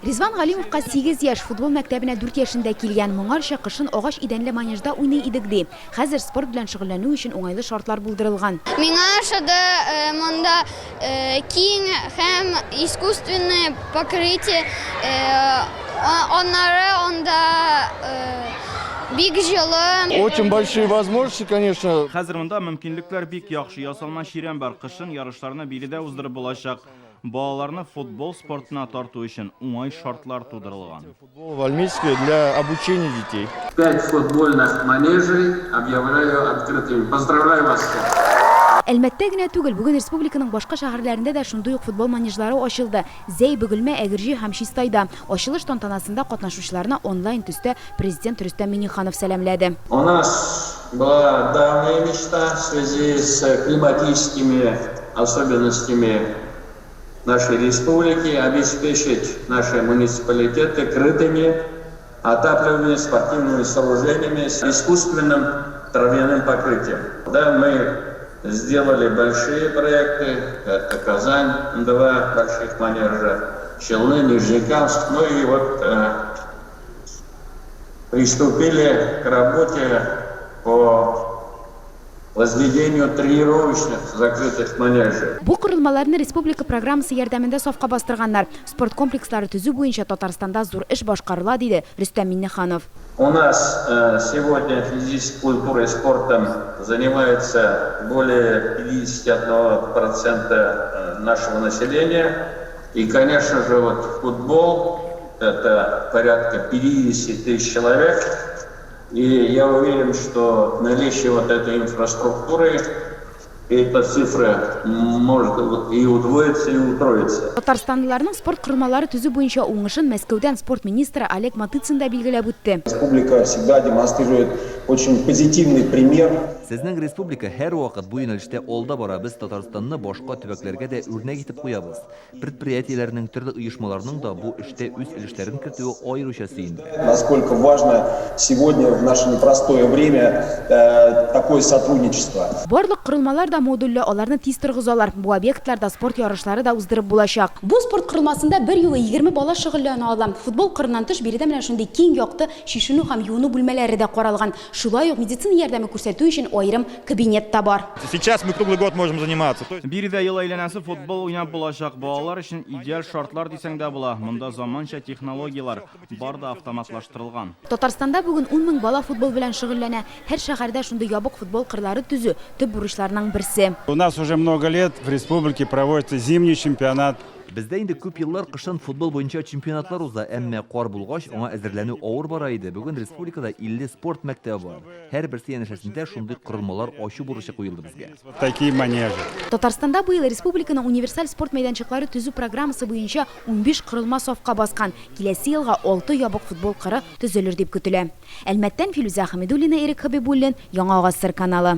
Ризван Галимовка сигез яшь, футбол мәктәбенә дүрт яшендә килгән. Моңарча кышын агач идәнле манежда уйный идек, ди. Хәзер спорт белән шөгыльләнү өчен уңайлы шартлар булдырылган. Миңа ошады монда киң һәм искусственное покрытие, аннары анда бик җылы. Очень большие возможности, конечно. Хәзер монда мөмкинлекләр бик яхшы, ясалма чирәм бар, кышын ярышларны биредә уздырып булачак. Балаларны футбол спортына тарту өчен уңай шартлар тудырылган. Футбол в Альметьевске для обучения детей. Пять футбольных манежей объявляю открытыми. Поздравляю вас всех! Әлмәттә генә түгел, бүген республиканың башка шәһәрләрендә дә шундый ук футбол манежлары ачылды. Зәй, Бөгелмә, Әгерҗе һәм Чистайда. Ачылыш тантанасында катнашучыларны онлайн төстә Президент Рөстәм Миңнеханов сәламләде. У нас была давняя мечта в связи с климатическими особенностями нашей республики обеспечить наши муниципалитеты крытыми отапливаемыми спортивными сооружениями с искусственным травяным покрытием. Да, мы сделали большие проекты, это Казань, два больших манежа, Челны, Нижнекамск, ну и вот приступили к работе по возведению тренировочных закрытых манежей. Бу корылмаларны республика программасы ярдәмендә сафка бастырганнар. Спорт комплекслары төзү буенча Татарстанда зур эш башкарыла, диде Рөстәм Миңнеханов. У нас сегодня физической культурой и спортом занимается более 51 процента нашего населения. И, конечно же, вот футбол – это порядка 50 тысяч человек. И я уверен, что наличие вот этой инфраструктуры, эта цифра может и удвоиться, и утроиться. Татарстанлыларның спорт корылмалары төзү буенча уңышын Мәскәүдән спорт министры Олег Матыцин да билгеләп үтте. Республика всегда демонстрирует очень позитивный пример. Сезнең республика һәрвакыт бу юнәлештә алда бара. Без Татарстанны башка төбәкләргә дә үрнәк итеп куябыз. Предприятиеләрнең, төрле оешмаларның да бу эштә үз өлешләрен кертүе аеруча сөендерә. Насколько важно сегодня в наше непростое время такое сотрудничество. Барлык корылмалар да модульле, аларны тиз торгызалар. Бу объектларда спорт ярышлары да уздырып булачак. Бу спорт корылмасында берьюлы 20 бала шөгыльләнә ала. Футбол кырыннан тыш, биредә менә шундый киң, якты чишенү һәм юыну бүлмәләре дә каралган. Шулай ук медицина ярдәме күрсәтү өчен аерым кабинет та бар. Сейчас мы круглый год можем заниматься. То есть. Биредә ел әйләнәсе футбол уйнап булачак. Балалар өчен идеаль шартлар дисәң дә була. Монда заманча технологияләр, бар да автоматлаштырылган. Татарстанда бүген ун мең бала футбол белән шөгыльләнә. Һәр шәһәрдә шундый ябык футбол кырлары төзү, төп бурычларның берсе. У нас уже много лет в республике проводится зимний чемпионат. Бездә инде күп еллар кышын футбол буенча чемпионатлар уза, әмма кар булгач, аңа әзерләнү авыр бара иде. Бүген республикада 50 спорт мәктәбе бар. Һәрберсе янәшәсендә шундый корылмалар ачу бурычы куелды безгә. Такие манежи. Татарстанда быел республиканың универсаль спорт мәйданчыклары төзү программасы буенча 15 корылма сафка баскан. Киләсе елга алты ябык футбол кыры төзелер дип көтелә. Әлмәттән Филүзә Хәмидуллина, Ирек Хәбибуллин, Яңа Гасыр каналы.